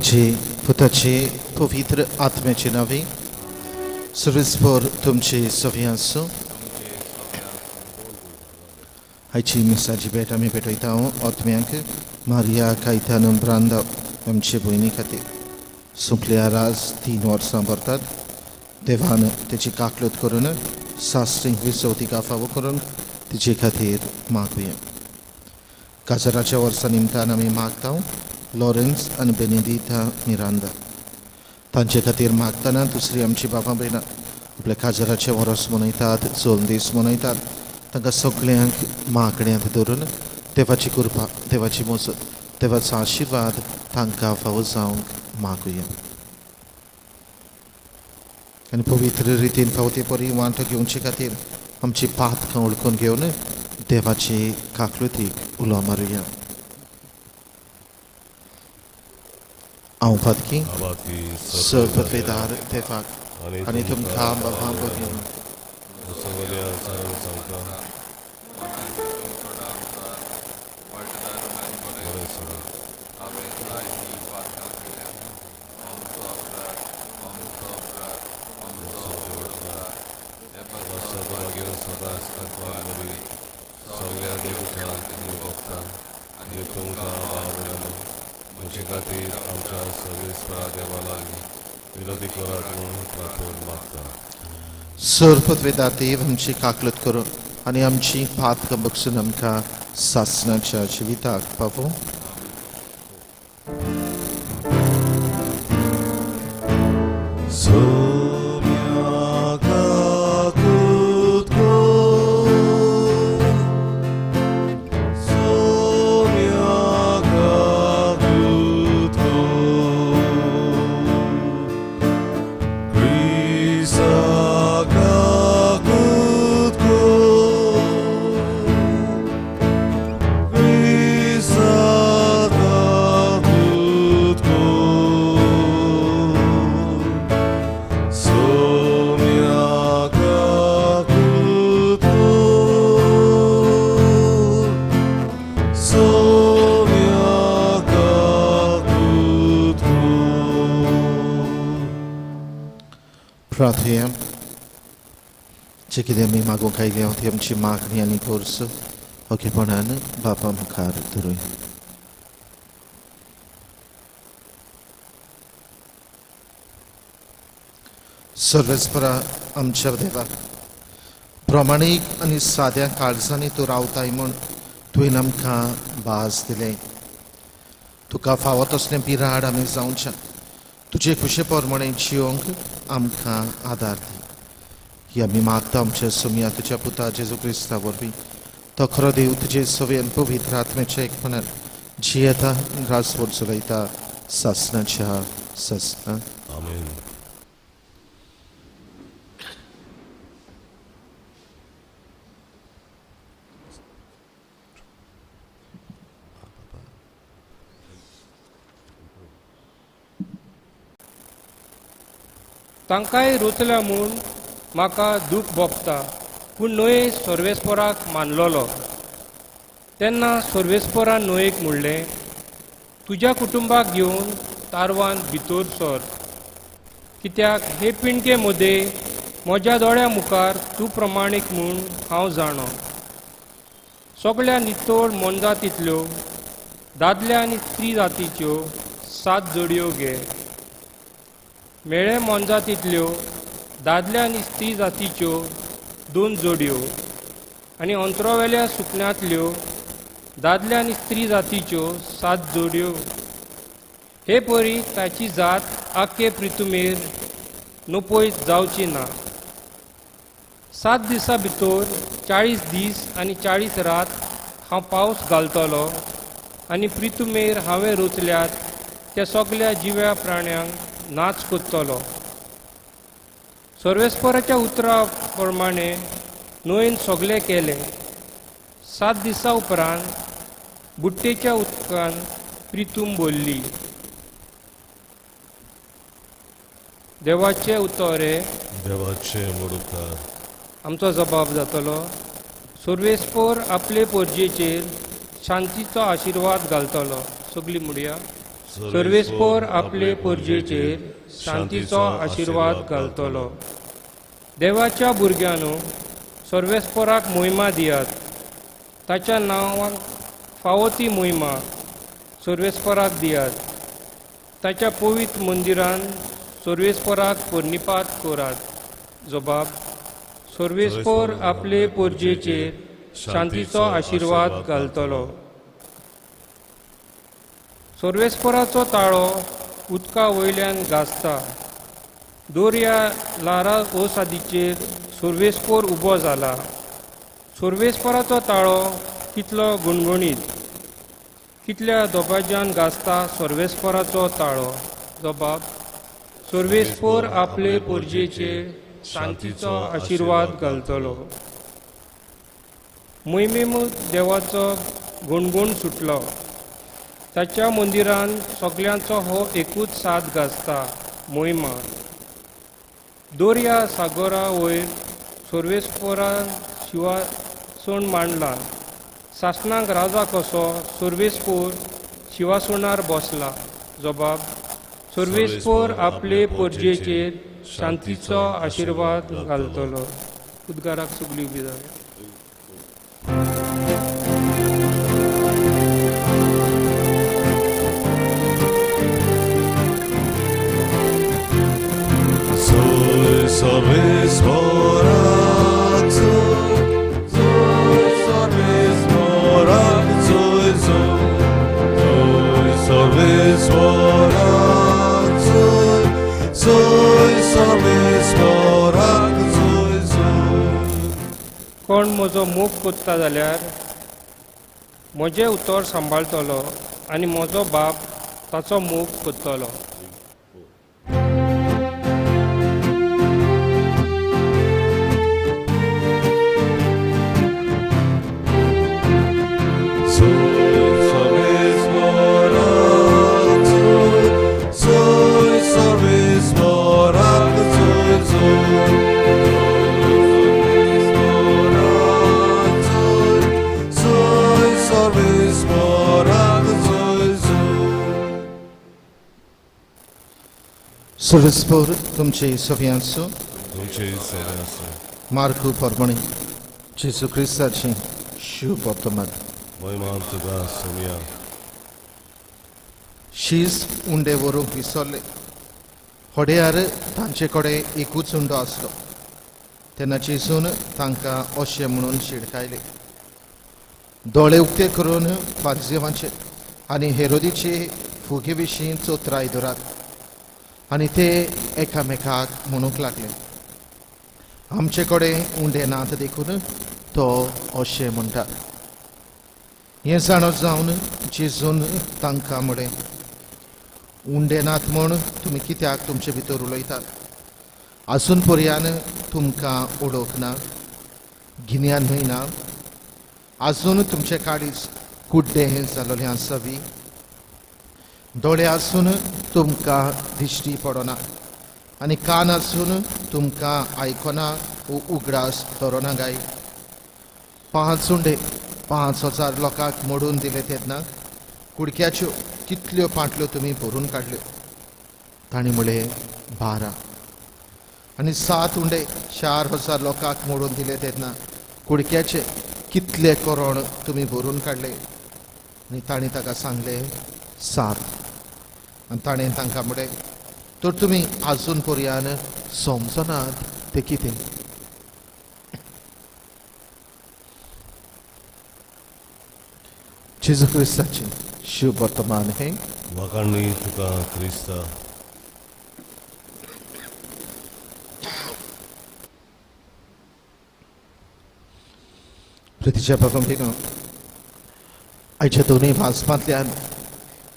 बापाचे, पुताचे, पवित्र आत्म्याचे नावे. सर्वेस्पर तुमचे सवी आसूं. आयची मिसाची भेट आमी भेटयता आत्म्यांक मारिया कायतान ब्रांदा आमचे भयणी खातीर. सोंपल्या राज 3 वर्सां भरतात. देवान तेची काकलत करून सासरींक विसवतिका फावो करून तिचे खातीर मागुया. काजराच्या वर्सा निमतान आमी मागता लॉरेन्स आनी बेनेदिता मिरांदा तांचे खातीर मागतना दुसरी आमची बाबा भयणां आपल्या काजराचे वरस मनयतात, चोल दीस मनयतात. तांकां सगल्यांक मागण्यांत धरून देवाची कृपा, देवाची मजत, देवाचो आशिर्वाद तांकां फावो जावंक मागुया. आनी पवित्र रितीन फावो ते परी वांटो घेवचे खातीर आमची पातकां वळखून घेवन देवाचे काकलुतीक उलो मारुया. हांव पातकी सर्वपदवेदार देवाक आनी तुमकां बाबा भगिनी सर्वपदवेदार देव आमची काकलत करून आनी आमची पातकां बक्षून आमकां सासणाच्या जिविताक पावो. प्रार्थया. जे कितें आमी मागूंक आयल्या ती आमची मागणी आनी गरज ओगेपणान बापा मुखार धरूया. सर्वेस्परा आमच्या देवा, प्रमाणीक आनी साद्या काळजांनी तूं रावताय म्हूण तुवें आमकां भास दिलें. तुका फावो तसलें बिराड आमी जावच्या तुजे खुशे प्रमाणे जियोंक आमकां आदार दी. ही आमी मागता आमच्या सोमया तुज्या पुता जेजू क्रिस्ता वरवीं. तो खरो देव तुजे सवेन पवित्र आत्म्याच्या एकपणान जियेता, राजवट चलयता सासणाच्या सासणा. आमेन. तांकांय रोचल्या म्हूण म्हाका दूख भोगता, पूण न्हंय सर्वेस्पराक मानलोलो. तेन्ना सर्वेस्परान न्हंयेक म्हणलें, तुज्या कुटुंबाक घेवन तारवान भितर सर, कित्याक हे पिणके मदें म्हज्या दोळ्या मुखार तूं प्रमाणीक म्हूण हांव जाणो. सगळ्या नितळ मोनजातींतल्यो दादल्या आनी स्त्री जातीच्यो 7 जोडयो घे. मेळे मोनजातींतल्यो दादल्या आनी स्त्री जातीच्यो 2 जोडयो आनी अंतरावेल्या सुकण्यांतल्यो दादल्या आनी स्त्री जातीच्यो 7 जोडयो. हे परी ताची जात आख्खे प्रितुमेर नपय जावची ना. 7 दिसां भितर 40 दीस आनी 40 रात हांव पावस घालतलो आनी प्रितुमेर हांवें रोचल्यात त्या सगल्या जिव्या प्राण्यांक नाच कोत्तलो. सर्वेस्पराच्या उतरा प्रमाणे न्हंयेन सगळें केलें. 7 दिसां उपरांत बुट्टेच्या उदकान प्रितूम भरली. देवाचें उतर हें देवाचें मोडुपकार. आमचो जबाब जातलो. सर्वेस्पर आपले पोरजेचेर शांतीचो आशिर्वाद घालतलो. सगळीं म्हणया. सर्वेस्पोर आपले परजेचेर शांतीचो आशिर्वाद घालतलो. देवाच्या भुरग्यांनो, सर्वेस्पोराक मोहिमा दियात, ताच्या नांवाक फावो ती मोहिमा सर्वेस्पोराक दियात. ताच्या पवित्र मंदिरान सर्वेस्पोराक पर्निपात करात. जबाब: सर्वेस्पोर आपले परजेचेर शांतीचो आशिर्वाद घालतलो. सर्वेस्पोराचो ताळो उदका वयल्यान गाजता. दोरया ल्हारा ओसादीचेर सर्वेस्पोर उबो जाला. सर्वेस्पोराचो ताळो कितलो गुणगुणीत, कितल्या दबाज्यान गाजता सर्वेस्पोराचो ताळो. जबाब: सर्वेस्पोर आपले परजेचेर शांतीचो आशिर्वाद घालतलो. मोहिमेमूत देवाचो गुणगुण सुटलो. ताच्या मंदिरान सगल्यांचो हो एकूच साद गाजता, मोहिमा. दोरया सागोरा वयर सर्वेस्पोरान शिवासण मांडला. सासणाक राजा कसो सर्वेस्पोर शिवासणार बसला. जबाब: सर्वेस्पोर आपले परजेचेर शांतीचो आशिर्वाद घालतलो. उद्गाराक सगळी उबी जावया. कोण म्हजो मोग कोत्ता जाल्यार म्हजें उतर सांबाळटलो आनी म्हजो बाप ताचो मोग कोत्तलो. सर्वेस्पोर तुमचे सगळ्यांचो मार्कू परमणी जेजू क्रिस्ताची शुभ वर्तमान. शीस उंडे व्हरूंक विसरले. होड्यार तांचे कडेन एकूच उंडो आसलो. तेन्ना जेजून तांकां अशें म्हणून शिडकायले, दोळे उक्ते करून फारजेवांचे आनी हेरोदीचे फुगे विशीं चोत्राय धरात. आनी ते एकामेकाक म्हणूंक लागले, आमचे कडेन उंडे नात देखून तो अशें म्हणटा. हें जाणो जावन जेजून तांकां म्हळें, उंडे नात म्हूण तुमी कित्याक तुमचे भितर उलयतात? आजून पर्यान तुमकां ओळख ना, गिन्यान न्हय ना? आजून तुमचे काळीज कुड्डें जालोलें आसा बी? दोळे आसून तुमकां दिश्टी पडना आनी कान आसून तुमकां आयकना वो उगडास धरना गाय? 5 उंडे 5000 लोकांक मोडून दिले तेन्ना कुडक्याच्यो कितल्यो पांटल्यो तुमी भरून काडल्यो? तांणी म्हळें, 12. आनी 7 उंडे 4000 लोकांक मोडून दिले तेन्ना कुडक्याचे कितले कोरण तुमी भरून काडले? आनी तांणी ताका सांगलें, 7. आनी ताणें तांकां म्हळें, तर तुमी आजून पर्यान समजनात तें कितें? जेजू क्रिस्ताचें शुभ वर्तमान हें. वाखाणणी तुका क्रिस्ता. प्रतिच्या बाबा, आयच्या दोनूय वाचपांतल्यान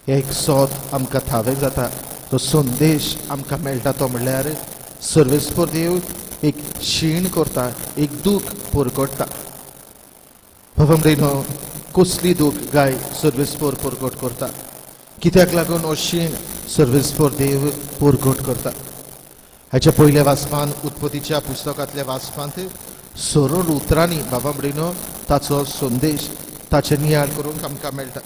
एक सोद आमकां थावें जाता, तो संदेश आमकां मेळटा तो म्हणल्यार सर्वेस्पोर देव एक शीण करता, एक दूख पुरगडटा. बाबा, कसली दूख गाय सर्वेस्पोर पुरगट करता? कित्याक लागून हो शीण सर्वेस्पोर देव पुरगट करता? हाच्या पयल्या वाचपान, उत्पत्तीच्या पुस्तकांतल्या वाचपांत सरळ उतरांनी बाबा म्हणिनो ताचो संदेश, ताचे नियाळ करूंक आमकां मेळटा.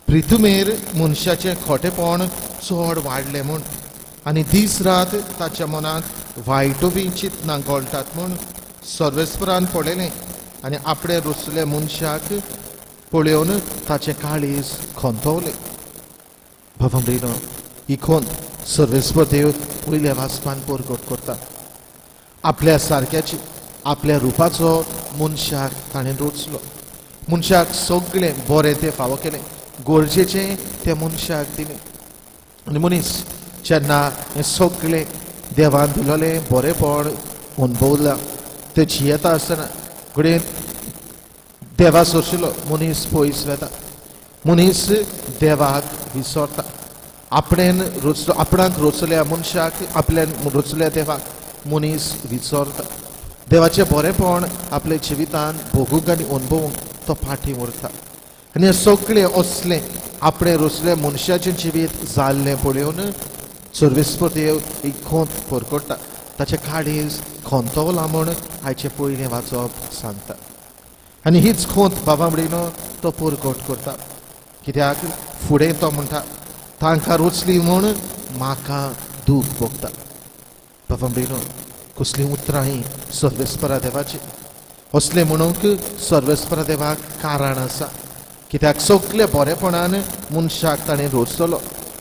प्रिथुमेर मनशाचें खोटेपण चड वाडलें म्हूण आनी दीस रात ताच्या मनांत वायटोवी चिंतनां घोळटात म्हूण सर्वेस्परान पळयलें आनी आपणे रुचले मनशाक पळोवन ताचें काळीज खंतवलें. भावा भयणो, ही खंत सर्वेस्पर देव वयल्या वाचपान परगट करता. आपल्या सारक्याची आपल्या रुपाचो मनशाक ताणें रचलो, मनशाक सगळें बरें तें फावो केलें, गरजेचें तें मनशाक दिलें. आनी मनीस जेन्ना हें सगळें देवान दिलोलें बरेंपण अणभवलां तें जियेता आसतना घडये देवा सोरशिलो मनीस पयस वेता, मनीस देवाक विसरता. आपणेन रचलो, आपणाक रचल्या मनशाक, आपल्यान रचल्या देवाक मनीस विसरता. देवाचें बरेंपण आपल्या जिवितान भोगूंक आनी अणभवूंक तो फाटीं उरता. आनी हें सगळें असलें आपणें रचलें मनशाचें जिवीत जाल्लें पळोवन सर्वेस्पर देव एक खंत परगट्टा, ताचें काळीज खंतवलां म्हूण आयचें पयलें वाचप सांगता. आनी हीच खंत बाबा भयणो तो परगट करता, कित्याक फुडें तो म्हणटा तांकां रचली म्हूण म्हाका दूख भोगता. बाबा भयणो, कसलीं उतरां हीं सर्वेस्परा देवाचीं. असलें म्हणूंक सर्वेस्परा देवाक कारण आसा, कित्याक सगळे बरेपणान मनशाक ताणें रचलो,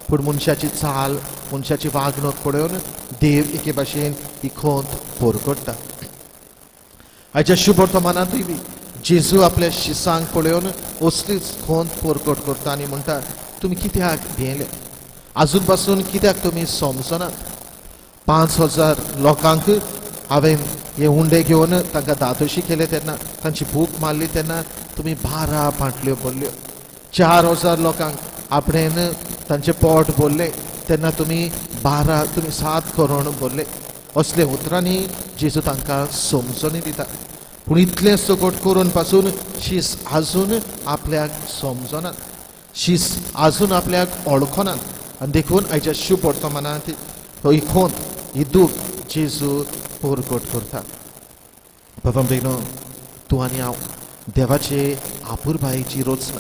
पूण मनशाची चाल मनशाची वागणूक पळोवन देव एके भाशेन ही खंत परगट्टा. आयच्या शुभवर्तमानांतूय बी जेजू आपल्या शिसांक पळोवन असलीच खंत परगट करता आनी म्हणटा तुमी कित्याक भियेले, आजून पासून कित्याक तुमी समजनात? 5000 लोकांक हांवें हे उंडे घेवन तांकां दादोशी केले तेन्ना, तांची भूक मारली तेन्ना तुमी 12 पांटल्यो भरल्यो. 4000 लोकांक आपणेन तांचें पोट भरलें तेन्ना तुमी 12, तुमी 7 करोड भरले. असले उतरांनी जेजू तांकां समजणी दिता. पूण इतलें सगट करून पासून शीस आजून आपल्याक समजनात, शीस आजून आपल्याक वळखनात. आनी देखून आयच्या शुभ वर्तमानांत ही खंत ही दूख जेजू परगट करता. बाबा भयणो, तूं आनी हांव देवाचे आपुरबायेची रचना.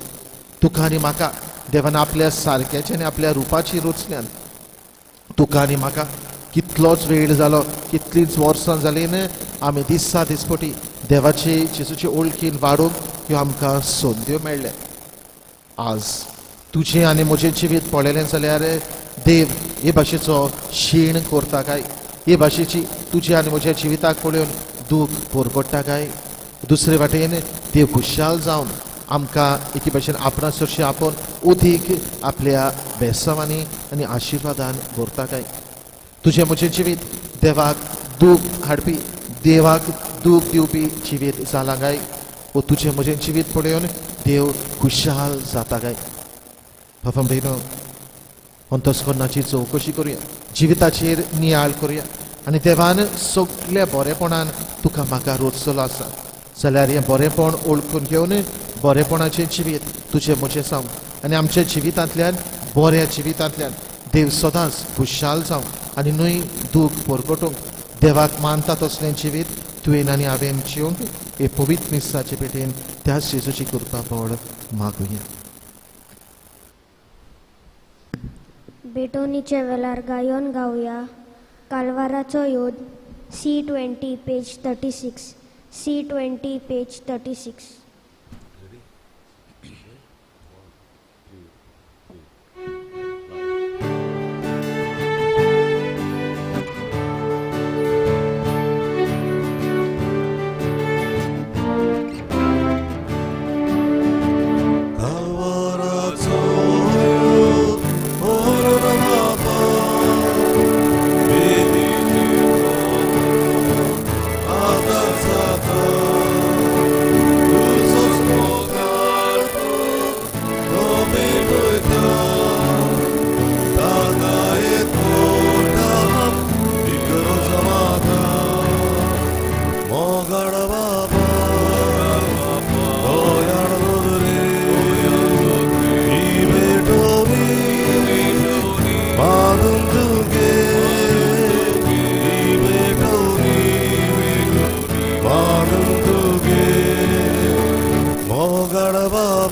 तुका आनी म्हाका देवान आपल्या सारक्याची आनी आपल्या रुपाची रचल्यान. तुका आनी म्हाका कितलोच वेळ जालो, कितलींच वर्सां जालीं न्हय, आमी दिसा दिसपटी देवाचे जेजूचे ओळखीन वाडूंक ह्यो आमकां संद्यो मेळ्ळ्या. आज तुजें आनी म्हजें जिवीत पळयलें जाल्यार देव हे भाशेचो शीण करता काय, हे भाशेची तुजें आनी म्हज्या जिविताक पळोवन दूख परगट्टा काय? दुसरे वाटेन देव खुशाल जावन आमकां एके भाशेन आपणा सरशी आपोवन अदीक आपल्या बेसांवांनी आनी आशिर्वादान भरता काय? तुजें म्हजें जिवीत देवाक दूख हाडपी, देवाक दूख दिवपी जिवीत जालां काय? वो तुजें म्हजें जिवीत पळोवन देव खुशाल जाता काय? बाबा भयणो, अंतस्करणाची चवकशी करुया, जिविताचेर नियाळ करुया आनी देवान सगल्या बरेपणान तुका म्हाका रचलो आसा जाल्यार हें बरेपण ओळखून घेवन बरेपणाचें जिवीत तुजें म्हजें जावं आनी आमच्या जिवितांतल्यान बऱ्या जिवितांतल्यान देव सदांच खुशाल जावं आनी न्हय दूख परगटूंक देवाक मानता तसलें जिवीत तुवें आनी हांवें जिवंक हे पवित्र मिसाचे पेटेन त्याच जेजूची कृपा पड मागुया. बेटोनीच्या वेळार गायोन गावया कालवाराचो योद C20 page 36 C20 page 36. Baba,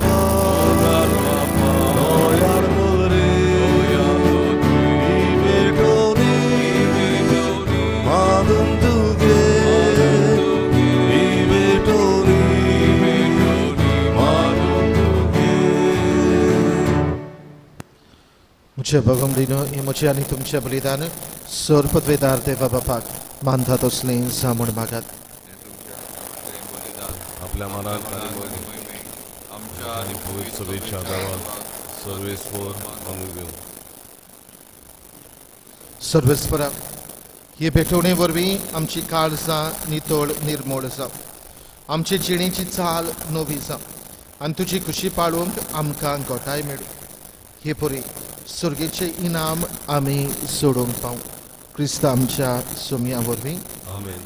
तुझे भगवंतीनो हे म्हजें आनी तुमचें बलिदान सर पदवेदार देवा बापाक मानता तसलें जावं म्हूण मागात. आपल्या मनात आमच्या आनी पवित्र सभेच्या देवाक सर्वेस्पर मानून घेवं. सर्वेस्परा हे भेटवणे वरवीं आमची काळजां नितळ निर्मोळ जावं, आमचे जिणेची चाल नवी जावं आनी तुजी खुशी पाळूंक आमकां गोटाय मेळूं. हे परी सुर्गेचें इनाम आमी जोडूंक पावूं क्रिस्त आमच्या सोमया वरवीं. आमेन.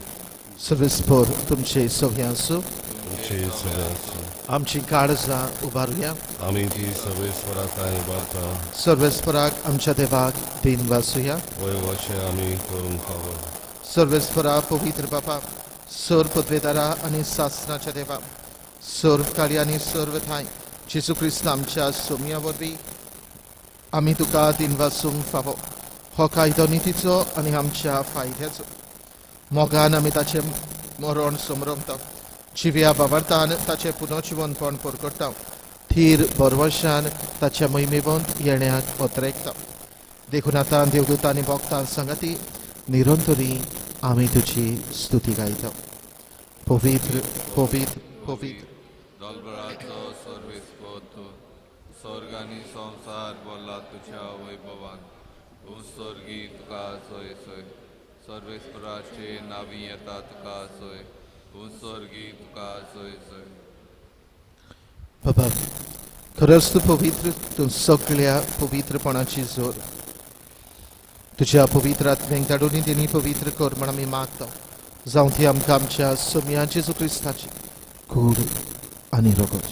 सर्वेस्पर तुमचे सगळें आसूं. तुमचे सगळे आसूं. आमची काळजां उबारुया. आमी ती सर्वेस्परा कांय उबारता. सर्वेस्पराक आमच्या देवाक दिन वासुया. वय वशें आमी करूंक फावो. सर्वेस्परा पवित्र बापा, सर्व पदवेदारा आनी सासनाच्या देवा, सर्व कार्य आनी सर्व ठांय जेजू क्रिस्त आमच्या सोमया वरवीं आमी तुका दिन वासूंक फावो. हो कायदो नितीचो आनी आमच्या फायद्याचो. मोगान आमी ताचें मरण समरमता, जिव्या बाबार्थान ताचें पुनर्जिवनपण परगट्टा, थीर बरवशान ताच्या मोहिमेवंत येण्याक ओतरेकता. देखून आतां देवदूत आनी भक्तां सांगाती निरंतरी आमी तुजी स्तुती गायता. पवित्र पवित्र पवित्र दलबळाचो सर्वेस्पर तूं, स्वर्ग आनी संवसार भरला तुज्या वैभवान. तूं स्वर्गी तुका सोय सोय, सर्वेस्पराचे नावी येता तुका सोय, तूं स्वर्गी तुका सोय सोय. बाबा खरंच तूं पवित्र, तूं सगळ्या पवित्रपणाची जोर. तुज्या पवित्र आत्म्यांक धाडून तेणी पवित्र कर म्हण आमी मागता. जावं ती आमकां आमच्या सोमया जेजू क्रिस्ताची कूड आनी रगत.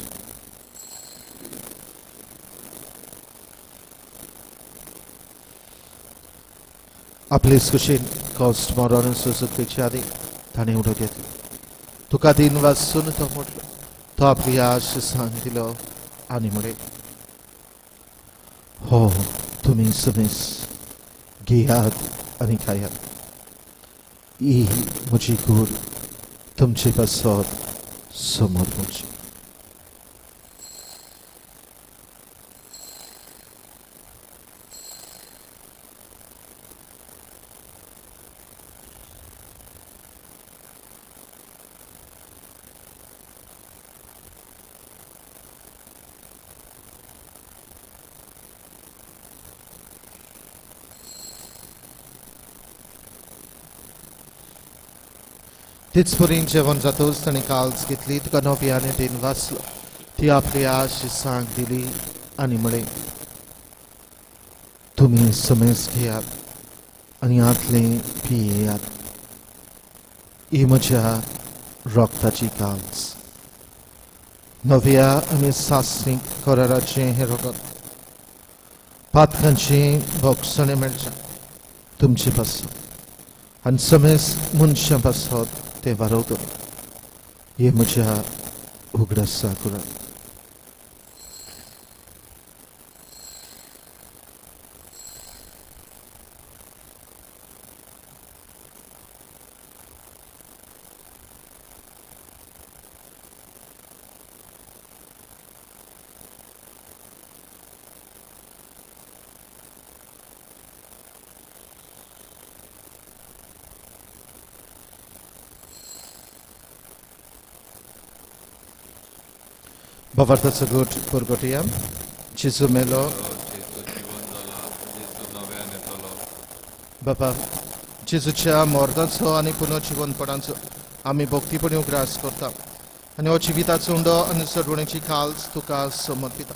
आपलेच कुशीन कॉस्ट मरण सोसूंक आदी ताणें उडो घेतलो. तुका दिन वाचून तो म्हटलो, तो आपली आश सांग दिलो आनी म्हळें, हो तुमी समेस घेयात आनी खायात, ही म्हजी कूड तुमचे पासत समर्पणची. तेच परीन जेवण जातच ताणें काल्स घेतली, तुका नव्याने दिन वाचलो, ती आपली आश सांग दिली आनी म्हळें, तुमी समेज घेयात आनी हातलें पियेयात, ही म्हज्या रक्ताची काल्स, नव्या आनी सासणीक कराराचें हें रगत, पातकांचें भोगसणें मेळचें तुमचे पासून आनी समेज मनशां पासत तें वारवतलें. हे म्हज्या उगडासा करात. भावार्थाचो गोट परगटया. जेजू मेलो, जेजू जिवन जाला, जेजू नव्यान येतलो. बाबा जेजूच्या मरणाचो आनी पुनर्जिवनपणाचो आमी भक्तीपणी उगडास करता आनी हो जिविताचो उंडो आनी चडवणेची काल्स तुका समर्पिता.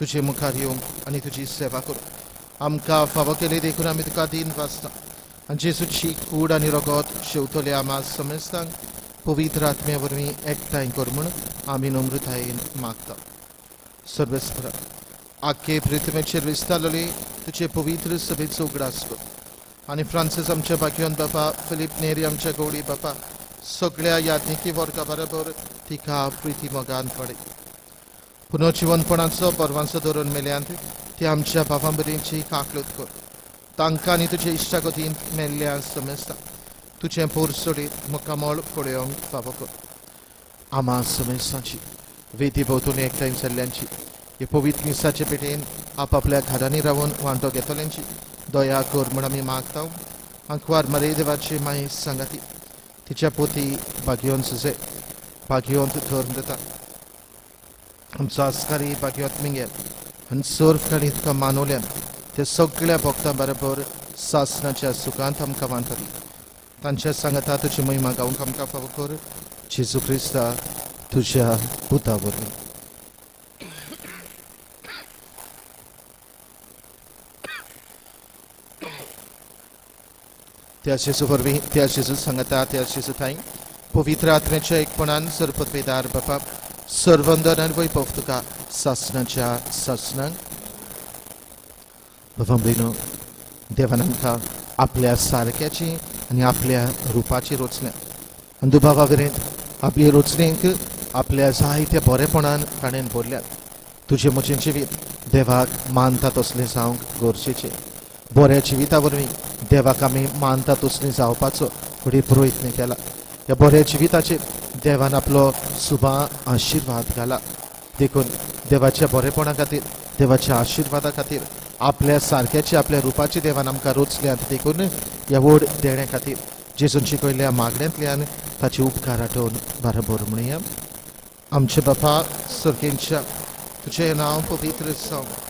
तुजे मुखार येवंक आनी तुजी सेवा करूंक आमकां फावो केली देखून आमी तुका दिन वाचता आनी जेजूची कूड आनी रगत शेवतले आमा समेस्तांक पवित्र आत्म्या वरवीं एकठांय कर म्हूण आमी नम्रतायेन मागता. सर्वेस्परा आख्खे पृथ्वीचेर विस्तारलेली तुजे पवित्र सभेचो उगडास कर आनी फ्रांसीस आमच्या बाकियोन बापा, फिलीप नेरी आमच्या गौडी बापा, सगळ्या याज्ञिकी वर्गा बरोबर तिका प्रिती मोगान पडे. पुनर्जिवनपणाचो बरवांचो धरून मेल्यांत ती आमच्या बाबां बरींची काकलूत कर. तांकां आनी तुजे इश्टागतींत मेल्ल्या समेस्ता तुजें पोर सोडीत मुखामळ पळोवंक फावो कर. आमा समेस्तांची वेदी भोंवतणी एकठांय जाल्ल्यांची हे पवित्र मिसाचे पेटेन आपापल्या घरांनी रावन वांटो घेतल्यांची दया कर म्हूण आमी मागता. आंकवार मरे देवाची माई सांगाती तिच्या पोती भाग्योन सुजे भाग्योंत धर्म दिता. आमचो आस्कारी भाग्योत मिंगेल आनी सर्व काणी तुका मानवल्यान ते सगळ्या भक्तां बरोबर सासनाच्या सुखांत आमकां वांटली. तांच्या सांगाता तुजी महिमा गावंक आमकां फावो कर जेजू क्रिस्ता तुज्या पुता वरवीं. त्या जेजू वरवीं, त्या जेजू सांगाता, त्या जेजू ठांय पवित्र आत्म्याच्या एकपणान सरपतवेदार बापा सर्वंदन आनी वैभव तुका सासनाच्या सासनाक. बाबा भयणो, देवान आमकां आपल्या सारक्याची आनी आपल्या रुपाची रचल्या आनी दुबावा विरेंत आपली रचणेक आपल्या जायत्या बरेपणान ताणें भरल्यात. तुजें म्हजें जिवीत देवाक मानता तसलें जावंक गरजेचें. बऱ्या जिविता वरवीं देवाक आमी मानता तसलें जावपाचो फुडें प्रयत्न केला. ह्या बऱ्या जिविताचेर देवान आपलो सुबा आशिर्वाद घाला. देखून देवाच्या बरेपणा खातीर, देवाच्या आशिर्वादा खातीर आपल्या सारक्याची आपल्या रुपाची देवान आमकां रचल्यात. देखून ह्या व्हड देण्या खातीर जेजून शिकयल्ल्या मागण्यांतल्यान ताचे उपकार आठोवन बरोबर म्हणया. आमचे बापा सर्गेंच्या, तुजें नांव पवित्र जावं.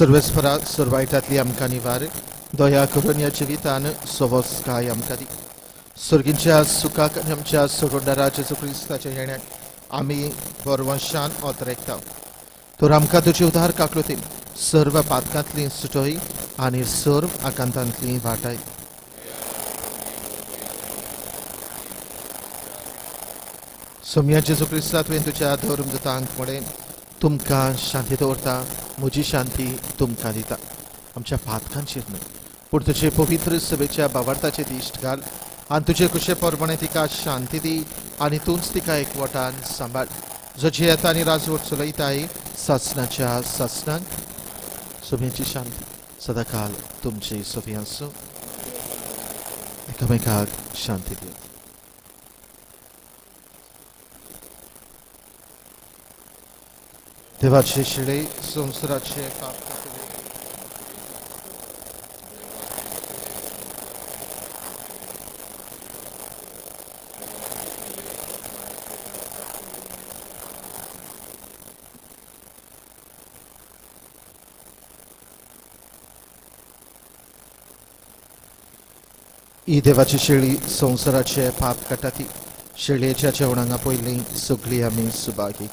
सर्वेस्परा सर्वायटांतली आमकां निवार दया करून ह्या जिवितान सवस्काय आमकां दी. सर्गींच्या सुखाक आनी आमच्या सोडोंडारा जेजू क्रिस्ताच्या येण्याक आमी बरवंशान ओतरेकता. तर आमकां तुजे उदार काकलुतीन सर्व पातकांतली सुटय आनी सर्व आकांतांतली वाटाय. सोम्या जेजू क्रिस्ता, तुवें तुज्या धर्मदूतांक म्हणें, तुमकां शांती दवरता, म्हजी शांती तुमकां दिता. आमच्या पातकांचेर न्हय पूण तुजे पवित्र सभेच्या बावार्थाचे दिश्ट घाल आनी तुजे कुशे प्रमाणे तिका शांती दी आनी तूंच तिका एकवटान सांबाळ, जो जियेता आनी राजवट चलयताय सासनाच्या सासनाक. सोम्याची शांती सदांकाल तुमची सोबी आसूं. एकामेकाक शांती दिया. देवाचे शिळे संवसाराचे पाप ही देवाची शेळी संवसाराचे पाप काडटा ती शेळयेच्या जेवणांगा पयलीं सगळीं आमी सुभागी.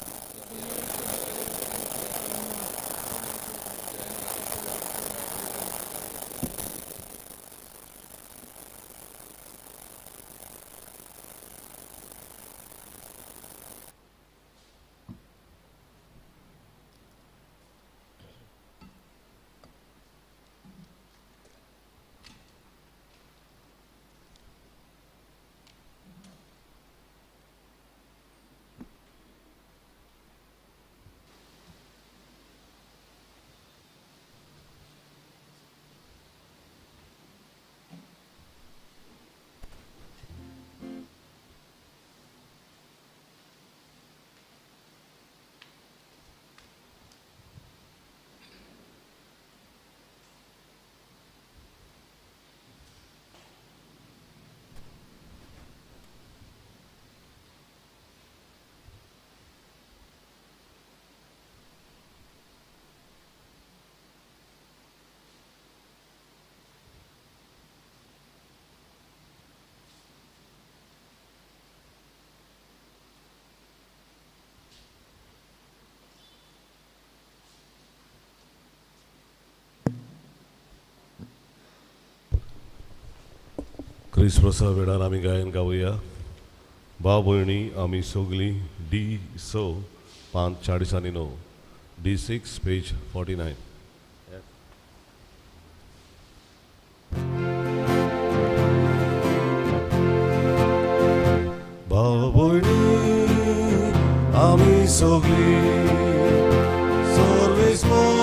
क्रिसमसा वेळार आमी गायन गावया. भाव भयणी आमी सगळीं डी 6 5 49 D6 page 49. भाव सगळीं सर्वेस्पराची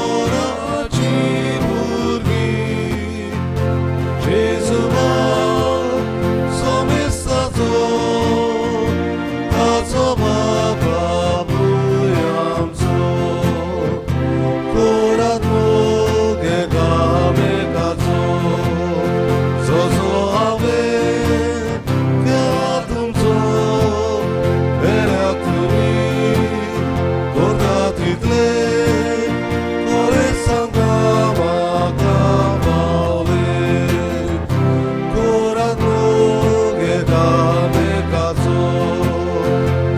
भुरगीं जेजू सोमेस्ताचो ताचो बापूय आमचो कोरात मोग एकामेकाचो जसो हांवें केला तुमचो बेऱ्याक तुमी करता तितले खरें सांगा म्हाका पावले कोरात मोग एकामेकाचो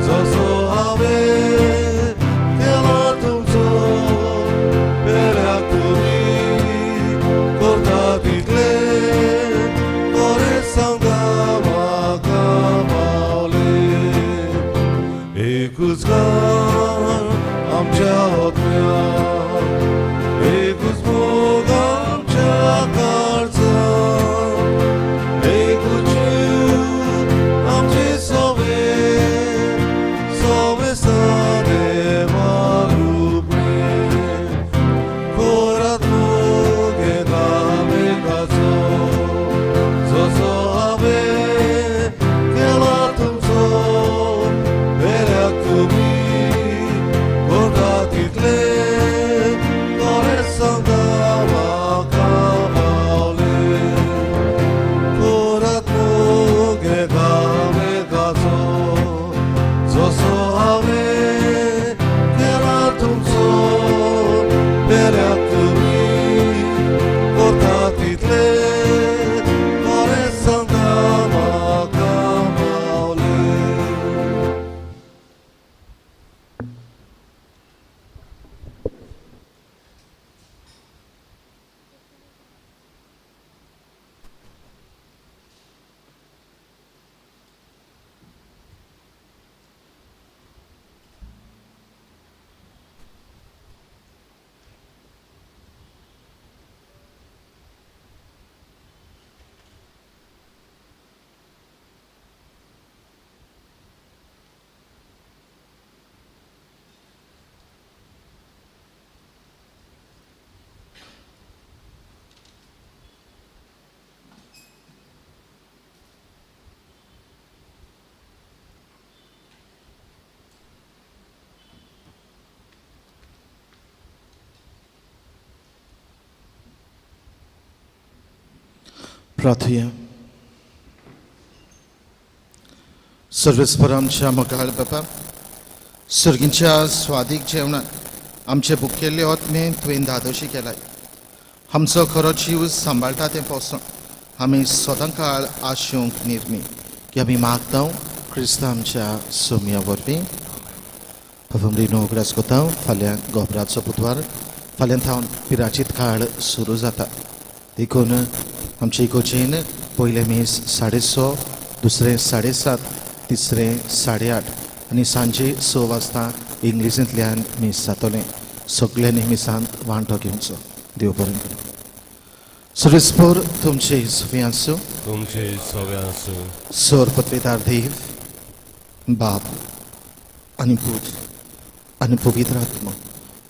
जसो हांवें केला तुमचो बेऱ्याक तुमी करता तितले खरें सांगा म्हाका पावले एकूच गान आमच्या आत्म्याक एकूच मोग आमच्या काळजाक एकूच जीव आमचे सवे सवे देवा रुपणे कोरात मोग एकामेकाचो जसो हांवें केला तुमचो बेऱ्याक तुमी करता तितले खरें सांगा म्हाका पावले कोरात मोग एकामेकाचो जसो हांवें केला तुमचो बेऱ्याक तुमी करता तितले खरें सांगा म्हाका पावले. प्रार्थुया. सर्वेस्पर आमच्या मोगाळ बापा, सर्गींच्या स्वादीक जेवणात आमचे भुकेल्ले आत्मे तुवें धादोशी केलाय. आमचो खरो जीव सांबाळटा तें पोसण आमी सदां काळ आशेवंक निर्मी की आमी मागता क्रिस्तांव आमच्या सोम्या वरवीं. बाबा उगडास कोता फाल्यां गोबराचो बुधवार, फाल्यां थावन पिराचीत काळ सुरू जाता. देखून आमचे इगोजेन पयलें मीस 6:30, दुसरें 7:30, तिसरें 8:30 आनी सांजे 6 वाजता इंग्लिशींतल्यान मीस जातलें. सगळ्यांनी मिसांत वांटो घेवचो. देव बरें करूं. सर्वेस्पर तुमचे सुफी आसूं, तुमचे सवे आसूं. सोर पत्वेदार देव बाप आनी पूत आनी पवित्र आत्मा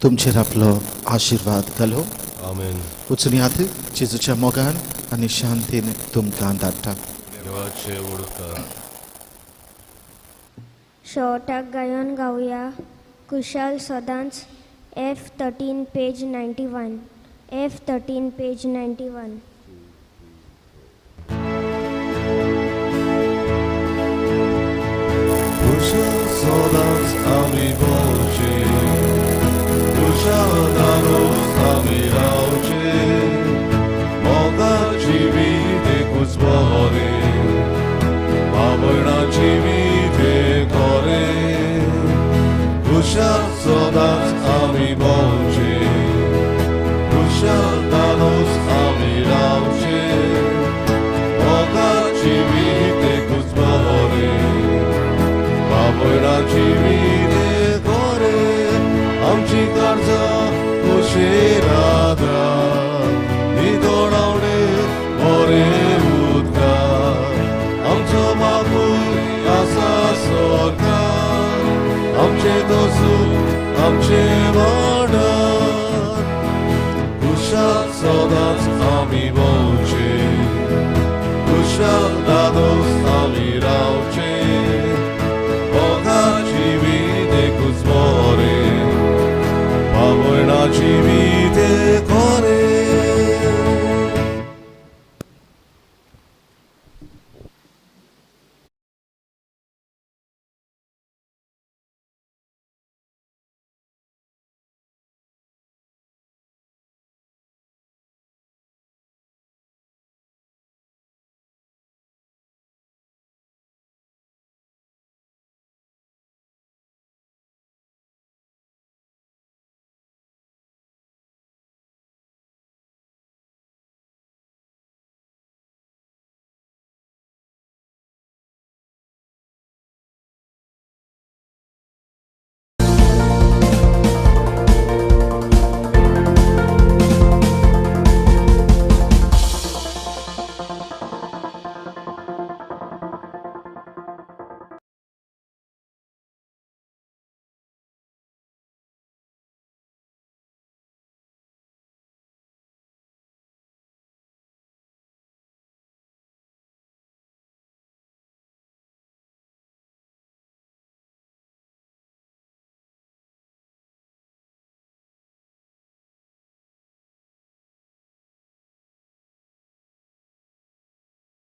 तुमचेर आपलो आशिर्वाद घालो. आमेन. उचलयात जेजूच्या मोगान आनी शांतीन तुमकां धाडटा. देवाचे उडका. शेवटाक गायन गावया कुशाल सदांच F13 page 91, F13 page 91. Kushal सदांच आमी बोलचे, कुशाल दारोच आमी रावचे, मोगा जिवीत एकूच बरें, बाबयणा जिवीत खरें. कुशाल सदांच आमी बोलचे, कुशाल दारोच आमी रावचे, मोगा जिवीत एकूच बरें, बाबयणा जिवीत खरें. आमची काळजां कुशेरादा नितळावणे बरें उदका, आमचो बापूय आसा सरकार, आमचें तो सूख आमचें मरण कुशाल सदांच आमी भोंवचे, कुशाल दादोस.